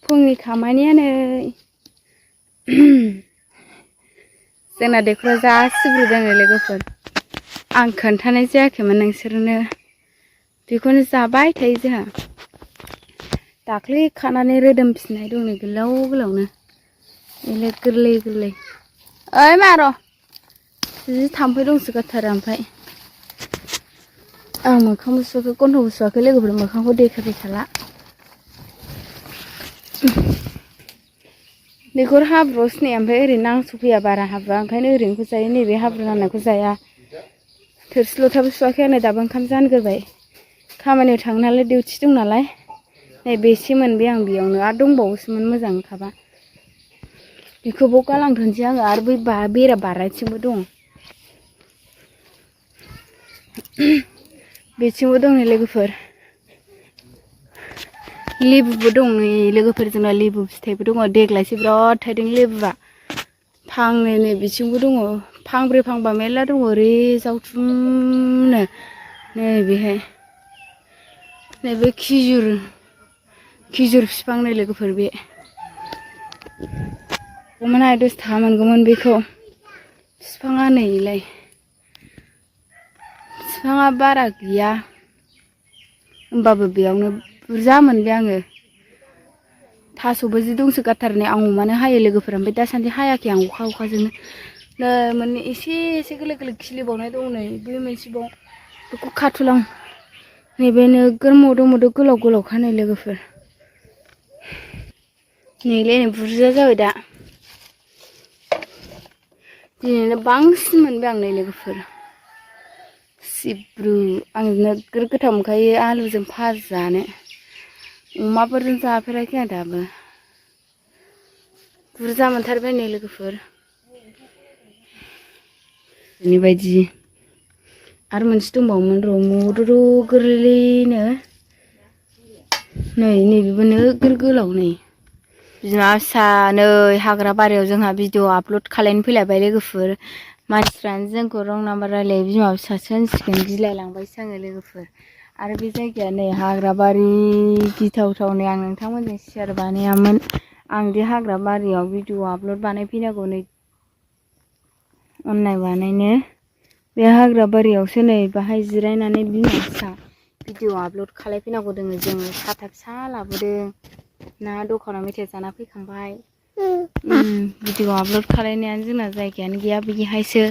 फुंनि खामानियानो जोंना दैखरा जा सिब्रुदों लोगोफोर आं खोन्थानाय जायाखैमोन नोंसोरनो बेखौनो जाबाय थायो जोंहा दाख्लै खानानै रोदोमफिननाय दं नै गोलाव गोलावनो एले गोरलै गोरलै ओइ मार' जि थाम्फै दंसोगारथारो ओमफ्राय आं मोखांबो सुवाखै गन्थंबो सुवाखै लोगोफोर मोखांखौ देखायबाय थाला दैखर हाब्रुआवसो नै ओमफ्राय ओरैनो नांस'फैया बारा हाब्रुआ ओंखायनो ओरैनोखौ जायो नैबे हाब्रु नांनायखौ जाया थोरसि लथाबो सुवाखै आङो दाबो ओंखाम जानग्रोबाय खामानियाव थाङो नालाय डिउटि दं नालाय नै बेसे मोनबाय आं बेयावनो आरो दंबावोसोमोन मोजां ओंखाबा बेखौबो गालांथोंसै आङो आरो बै बेरा बारायथिंबो दं बेथिंबो दं नै लोगोफोर लेबुबो दं नै लोगोफोर जोंना लेबु फिथाइबो दङ देग्लायसो बिराद थायदों लेबुआ फांनै नै बिथिंबो दङ फांब्रै फांबा मेरला दङ ओरै जावथुमनो नै बेहाय नैबे खिजुर बिफां नै लोगोफोर बे गौमोनहाय 10 थाखा मोनगौमोन बेखौ बिफाङा नैलाय बिफाङा बारा गैया होमबाबो बेयावनो बुरजा मोनबाय आङो थास'बो जि दंसो गारथारनाय आं अमानो हायो लोगोफोर ओमफ्राय दासान्दि हायाखै आं अखाजोंनो नै मोननै एसे गोरलै गोरलै खिलिबावनाय दं नै बे मोनसेबाव बेखौ खाथुलां नैबे नोगोर मोदो गोलाव गोलावखा नै लोगोफोर नैलै नै बुरजा जाबाय दा दिनैनो बांसिन मोनबाय आं नै लोगोफोर सिब्रु आं नोगोर गोथाव मोनखायो आलुजों भाजा जानो अमाफोरजों जाफेराखै आं दाबो बुरजा मोनथारबाय नै लोगोफोर बेबायदि आरो मोनसे दंबावोमोन र' मुदुर गोरलैनो नै नैबेबो नोगोर गोलाव नै बिमा फिसा नै हाग्रा बारियाव जोंहा भिडिअ आपल'ड खालायनो फैलायबाय लोगोफोर मानसिफ्रानो जोंखौ रं नाम्बार रायलायो बिमा फिसासो होनसिगोन गिलायलांबायसो आङो लोगोफोर आरो बे जायगाया नै हाग्रा बारि गिथावथाव नै आं नोंथांमोनजों शेयार बानायामोन आं दि हाग्रा बारियाव भिडिअ आपल'ड बानायफैनांगौ नै अननाय बानायनो बे हाग्रा बारियावसो नै बाहाय जिरायनानै बिमा फिसा भिडिअ आपल'ड खालायफैनांगौ दोङो जोङो साथा फिसा लाबोदों ना दखानाव मेथाइ जाना फैखांबाय भिडिअ आपल'ड खालायनायानो जोंना जायगायानो गैया बेहायसो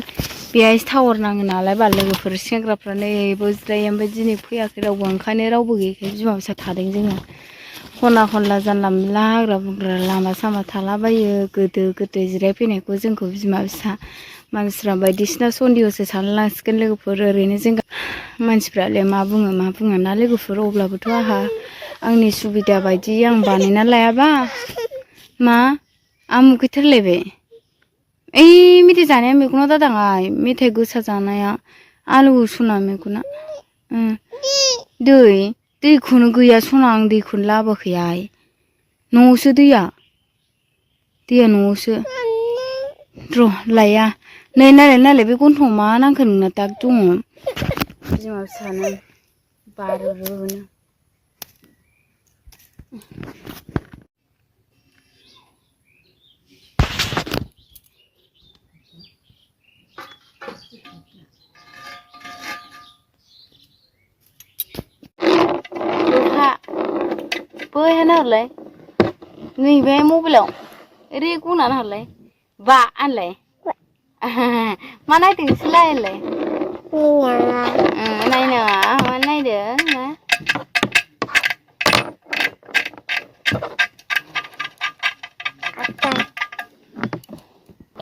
टावार नाङो नालाय बा लोगोफोर सेंग्राफ्रा नै बेयाव जिरायो ओमफ्राय दिनै फैयाखै रावबो ओंखायनो रावबो गैयैखाय बिमा फिसा थादों जोङो खना खनला जानला मोनला हाग्रा बंग्रा लामा सामा थालाबायो गोदो जिरायफैनायखौ जोंखौ बिमा फिसा मानसिफ्रा बायदिसिना सन्देहसो सानलायलांसिगोन लोगोफोर ओरैनो जों मानसिफ्रालाय मा बुङो ना लोगोफोर अब्लाबोथ' आंहा आंनि सुबिदा बायदि आं बानायना लायाबा मा आं मुगैथारलायबाय ओइ मेथाइ जानाया मेगना दादाङाय मेथाइ गोसा जानाया आलु सना मेगना दैखौनो गैया सना आं दैखौनो लाबोआखै आइ न'आवसो दैया न'आवसो र' लाया नै नालाय बे गन्थंआव मा नांखो नोंना दाग दङ बिमा फिसानो बारुरुनो बैहा नाहरलाय नैबे मबाइलाव ओरै गनानै नाहरलाय बा आनलाय मा नायदों नोंसोरलाय आनलाय नायनाङा मा नायदों मा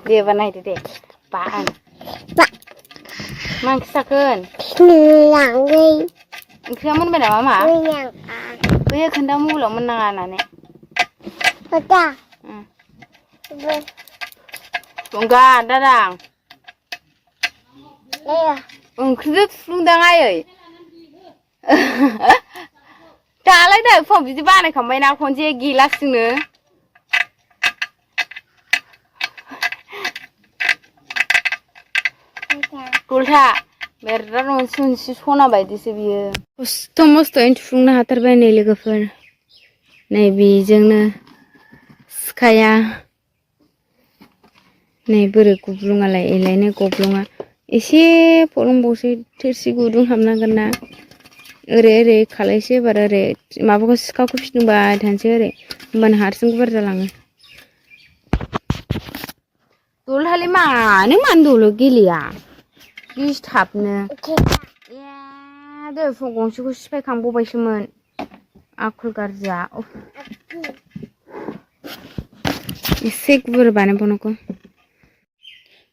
दे बा नायदो दे बा आन मा ओंख्रि जाखोन ओंख्रिया मोनबाय नामा मा बैयो खोन्था मबाइलाव मोननाङा होननानै गंगा दादां ओंख्रिजों थुफ्लुंदां आयै दालाय दहाय फुङाव बिदि बानायखांबायना खनसे गिलासजोंनो गलथा मेरला रनसि सना बायदिसो बियो खस्थ' मस्थ'यैनो थुफ्लुंनो हाथारबाय नै लोगोफोर नै बेजोंनो सिखाया नै बोरै गब्लुङालाय एलायनो गब्लुङा एसे फलंबावसै थोरसि गुदुं हाबनांगोन ना ओरै खालायसै एबार ओरै माबाखौ सिखाखौ फिदिंबाय थानोसै ओरै होमबानो हारसिं गुवार जालाङो दलहालाय मानो दल गेलेया दिसथाबनो दहाय फुं गंसेखौ सिफायखांबावबायसोमोन आखल गाज्रिया एसे गुवार बानायबावनांगौ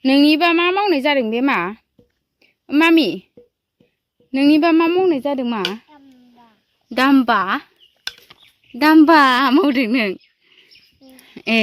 नोंनिबा मा मावनाय जादों बे मा मामि नोंनिबा मा मावनाय जादों मा दामबा मावदों नों ए